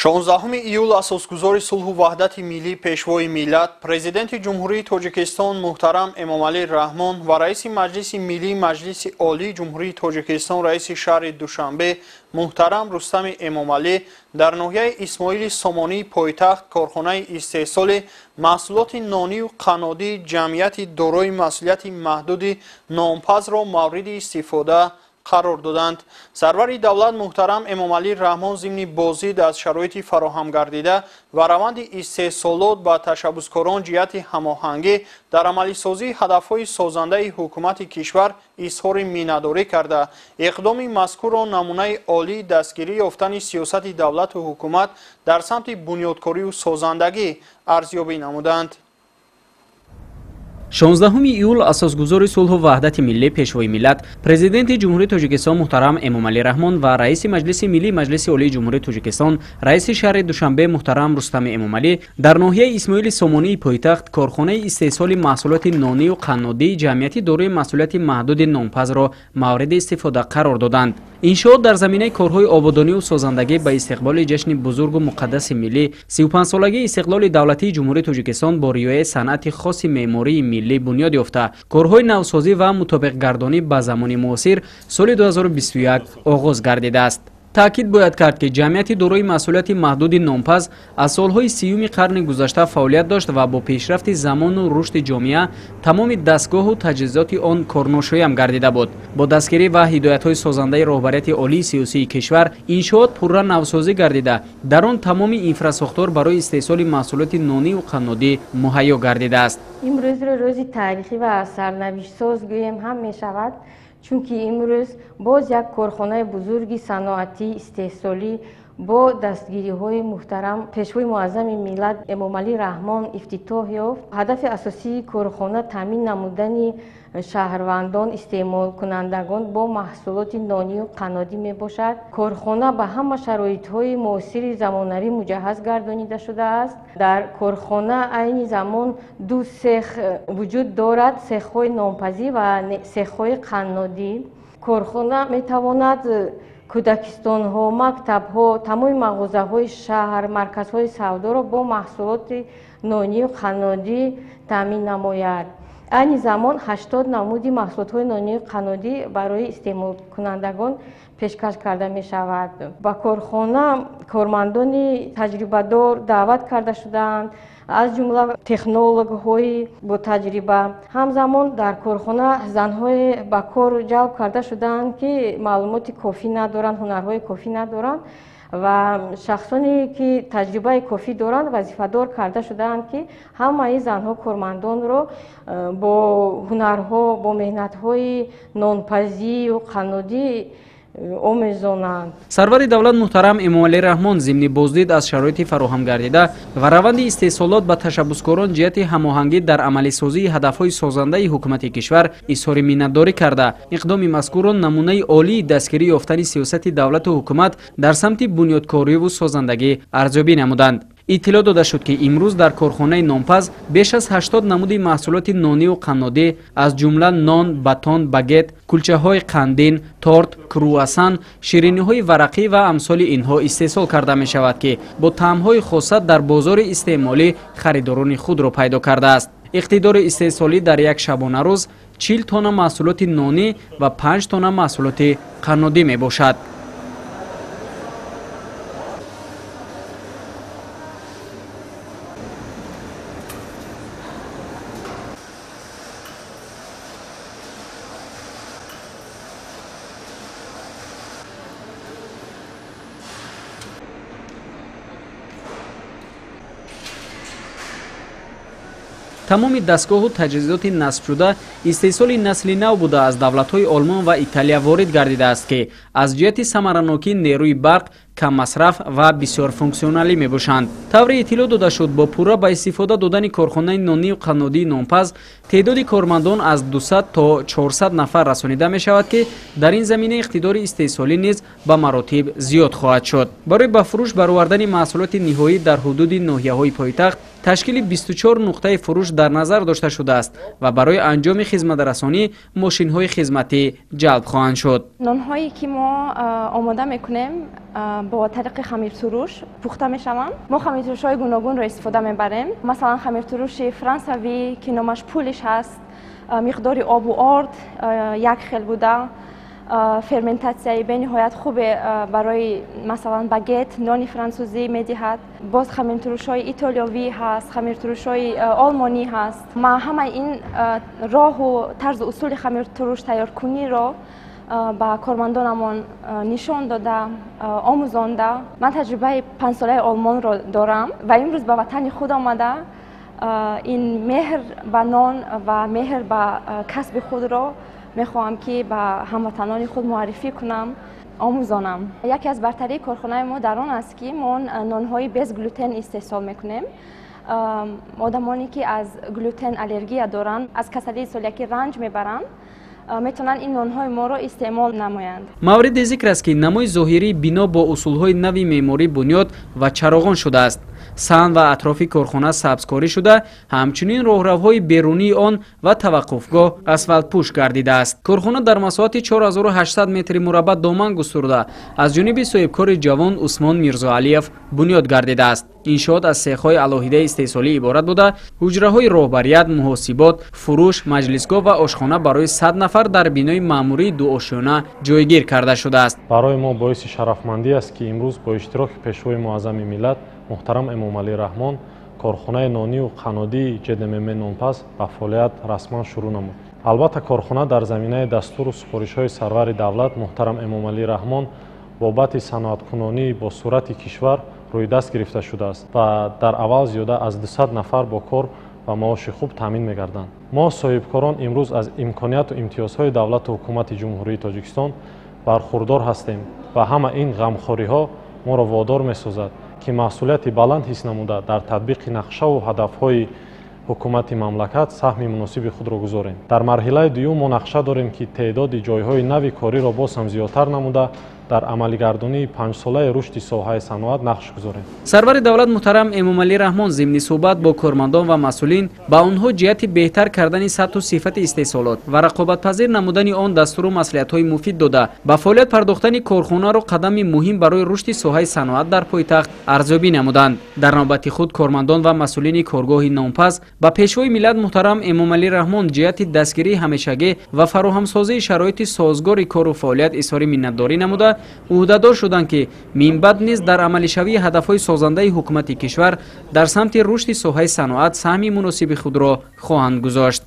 16 июл асосгузори сулҳу ваҳдати миллӣ, пешвои миллат, президенти Ҷумҳурии Тоҷикистон муҳтарам Эмомалӣ Раҳмон ва раиси Маҷлиси Миллии Маҷлиси Олии Ҷумҳурии Тоҷикистон, раиси шаҳри Душанбе муҳтарам Рустами Эмомалӣ дар ноҳияи Исмоили Сомонии пойтахт корхонаи истеҳсоли маҳсулоти нонию қаннодии ҷамъияти дорои масъулияти маҳдуди нонпазро мавриди истифода қарор доданд. Сарвари давлат муҳтарам Эмомалӣ Раҳмон зимни боздид аз шароити фароҳамгардида ва раванди истеҳсолот ба ташаббускорон ҷиҳати ҳамоҳангӣ дар амалисозии ҳадафҳои созандаи ҳукумати кишвар изҳори миннатдорӣ карда, иқдоми мазкурро намунаи олии дастгирӣ ёфтани сиёсати давлату ҳукумат дар самти бунёдкорию созандагӣ арзёбӣ намуданд. 16 июл асосгузори сулҳу ваҳдати миллӣ, пешвои миллат, президенти Ҷумҳурии Тоҷикистон муҳтарам Эмомалӣ Раҳмон ва раиси Маҷлиси Миллии Маҷлиси Олии Ҷумҳурии Тоҷикистон, раиси шаҳри Душанбе муҳтарам Рустами Эмомалӣ дар ноҳияи Исмоили Сомонии пойтахт корхонаи истеҳсоли маҳсулоти нонию қаннодии ҷамъияти дорои масъулияти маҳдуди нонпазро мавриди истифода қарор доданд. Иншоот дар заминаи корҳои ободонию созандагӣ ба истиқболи ҷашни бузургу муқаддаси миллӣ 35-солагии истиқлоли давлатии Ҷумҳурии Тоҷикистон бо риояи санъати хоси меъмории миллӣ бунёд ёфта, корҳои навсозӣ ва мутобиқгардонӣ ба замони муосир соли 2021 оғоз гардидааст. Таъкид бояд кард, ки ҷамъияти дорои масъулияти маҳдуди нонпаз аз солҳои 30-уми қарни гузашта фаъолият дошт ва бо пешрафти замону рушди ҷомеа тамоми дастгоҳу таҷҳизоти он корношоям гардида буд. Бо дастгирӣ ва ҳидоятҳои созандаи роҳбарияти олии сиёсии кишвар иншоот пурра навсозӣ гардида, дар он тамоми инфрасохтор барои истеҳсоли маҳсулоти нонию қаннодӣ муҳайё гардидааст. Имрӯзро рӯзи таърихӣ ва сарнавиштсоз гӯем ҳам мешавад, чунки имрӯз боз як корхонаи бузурги саноатӣ истеҳсолӣ бо дастгириҳои муҳтарам пешвои муаззами миллат Эмомалӣ Раҳмон ифтитоҳ ёфт. Ҳадафи асосии корхона таъмин намудани шаҳрвандон, истеъмолкунандагон бо маҳсулоти нонию қаннодӣ мебошад. Корхона ба ҳама шароитҳои муосири замонавӣ муҷаҳҳаз гардонида шудааст. Дар корхона айни замон ду сех вуҷуд дорад: сехҳои нонпазӣ ва сехҳои қаннодӣ. Корхона метавонад кӯдакистонҳо, мактабҳо, тамоми мағозаҳои шаҳр, марказҳои савдоро бо маҳсулоти нонию қаннодӣ таъмин намояд. Айни замон 80 намуди маҳсулотҳои нонию қаннодӣ барои истеъмолкунандагон пешкаш карда мешавад. Ба корхона кормандони таҷрибадор даъват карда шудаанд, аз ҷумла технологҳои бо таҷриба. Ҳамзамон дар корхона занҳое ба кор ҷалб карда шудаанд, ки маълумоти кофӣ надоранд, ҳунарҳои кофӣ надоранд ва шахсоне ки таҷрибаи кофӣ доранд вазифадор карда шудаанд, ки ҳамаи занҳо кормандонро бо ҳунарҳо, бо меҳнатҳои нонпазию қаннодӣ омезонанд. Сарвари давлат муҳтарам Эмомалӣ Раҳмон зимни боздид аз шароити фароҳамгардида ва раванди истеҳсолот ба ташаббускорон ҷиҳати ҳамоҳангӣ дар амалисозии ҳадафҳои созандаи ҳукумати кишвар изҳори миннатдорӣ карда, иқдоми мазкурро намунаи олии дастгирӣ ёфтани сиёсати давлату ҳукумат дар самти бунёдкориву созандагӣ арзёбӣ намуданд. Иттилоъ дода шуд, ки имрӯз дар корхонаи нонпаз беш аз 80 намуди маҳсулоти нониву қаннодӣ, аз ҷумла нон, батон, багет, кулчаҳои қандин, торт, круассан, шириниҳои варақӣ ва амсоли инҳо истеҳсол карда мешавад, ки бо таъмҳои хоса дар бозори истеъмолӣ харидорони худро пайдо кардааст. Иқтидори истеҳсолӣ дар як шабонарӯз 40 тонна маҳсулоти нонӣ ва 5 тонна маҳсулоти қаннодӣ мебошад. Тамоми дастгоҳу таҷҳизоти насбшуда истеҳсоли насли нав буда, аз давлатҳои Олмон ва Италия ворид гардидааст, ки аз ҷиҳати самаранокии нерӯи барқ каммасраф ва бисёрфунксионалӣ мебошанд. Тавре иттилоъ дода шуд, бо пурра ба истифода додани корхонаи нонию қаннодии нонпаз теъдоди кормандон аз 200 то 400 нафар расонида мешавад, ки дар ин замина иқтидори истеҳсолӣ низ ба маротиб зиёд хоҳад шуд. Барои ба фурӯш баровардани маҳсулоти ниҳоӣ дар ҳудуди ноҳияҳои пойтахт ташкили 24 нуқтаи фурӯш дар назар дошта шудааст ва барои анҷоми хизматрасонӣ мошинҳои хизматӣ ҷалб хоҳанд шуд. Нонҳое ки мо омода мекунем бо тариқи хамиртуруш пухта мешаванд. Мо хамиртурушҳои гуногунро истифода мебарем. Масалан, хамиртуруши франсавӣ, ки номаш пулиш ҳаст, миқдори обу орд як хел буда, ферментатсияи бениҳоят хубе барои, масалан, багет, нони франсузӣ медиҳад. Боз хамиртурушҳои итолиёвӣ ҳаст, хамиртурушҳои олмонӣ ҳаст. Ман ҳамаи ин роҳу тарзу усули хамиртуруш тайёркуниро ба кормандонамон нишон дода, омӯзонда. Ман таҷрибаи панҷсолаи олмонро дорам ва имрӯз ба ватани худ омада ин меҳр ба нон ва меҳр ба касби худро мехоҳам, ки ба ҳамватанони худ муаррифӣ кунам, омӯзонам. Яке аз бартарии корхонаи мо дар он аст, ки мо нонҳои без глютен истеҳсол мекунем. Одамоне, ки аз глютен аллергия доранд, аз касалии солиакӣ ранҷ мебаранд, метавонанд ин нонҳои моро истеъмол намоянд. Мавриди зикр аст, ки намои зоҳирии бино бо усулҳои нави меъморӣ бунёд ва чароғон шудааст. Саҳн ва атрофи корхона сабзкорӣ шуда, ҳамчунин роҳравҳои берунии он ва таваққуфгоҳ асфалтпӯш гардидааст. Корхона дар масоҳати 4800 метри мураббаъ доман густурда, аз ҷониби соҳибкори ҷавон Усмон Мирзоалиев бунёд гардидааст. Иншоот аз сехҳои алоҳидаи истеҳсолӣ иборат буда, ҳуҷраҳои роҳбарият, муҳосибот, фурӯш, маҷлисгоҳ ва ошхона барои 100 нафар дар бинои маъмурии дуошёна ҷойгир карда шудааст. Барои мо боиси шарафмандӣ аст, ки имрӯз бо иштироки Пешвои муаззами миллат муҳтарам Эмомалӣ Раҳмон корхонаи нонию қаннодии ҶДММ «Нонпаз» ба фаъолият расман шурӯъ намуд. Албатта, корхона дар заминаи дастуру супоришҳои сарвари давлат муҳтарам Эмомалӣ Раҳмон бобати саноаткунонии бо суръати кишвар рӯйдаст гирифта шудааст ва дар аввал зиёда аз 200 нафар бо кор ва маоши хуб таъмин мегарданд. Мо, соҳибкорон, имрӯз аз имконияту имтиёзҳои давлату ҳукумати Ҷумҳурии Тоҷикистон бархурдор ҳастем ва ҳама ин ғамхориҳо моро водор месозад, ки масъулияти баланд ҳис намуда, дар татбиқи нақшаву ҳадафҳои ҳукумати мамлакат саҳми муносиби худро гузорем. Дар марҳилаи дуюм мо нақша дорем, ки теъдоди ҷойҳои нави кориро боз ҳам зиёдтар намуда, дар амалигардонии панҷсолаи рушди соҳаи саноат нақш гузорем. Сарвари давлат муҳтарам Эмомалӣ Раҳмон зимни суҳбат бо кормандон ва масъулин ба онҳо ҷиҳати беҳтар кардани сатҳу сифати истеҳсолот ва рақобатпазир намудани он дастуру маслиҳатҳои муфид дода, ба фаъолият пардохтани корхонаро қадами муҳим барои рушди соҳаи саноат дар пойтахт арзёбӣ намуданд. Дар навбати худ кормандон ва масъулини коргоҳи нонпаз ба Пешвои миллат муҳтарам Эмомалӣ Раҳмон ҷиҳати дастгирии ҳамешагӣ ва фароҳамсозии шароити созгори кору фаъолият изҳори миннатдорӣ намуда, ӯҳдадор шуданд, ки минбаъд низ дар амалишавии ҳадафҳои созандаи ҳукумати кишвар дар самти рушди соҳаи саноат саҳми муносиби худро хоҳанд гузошт.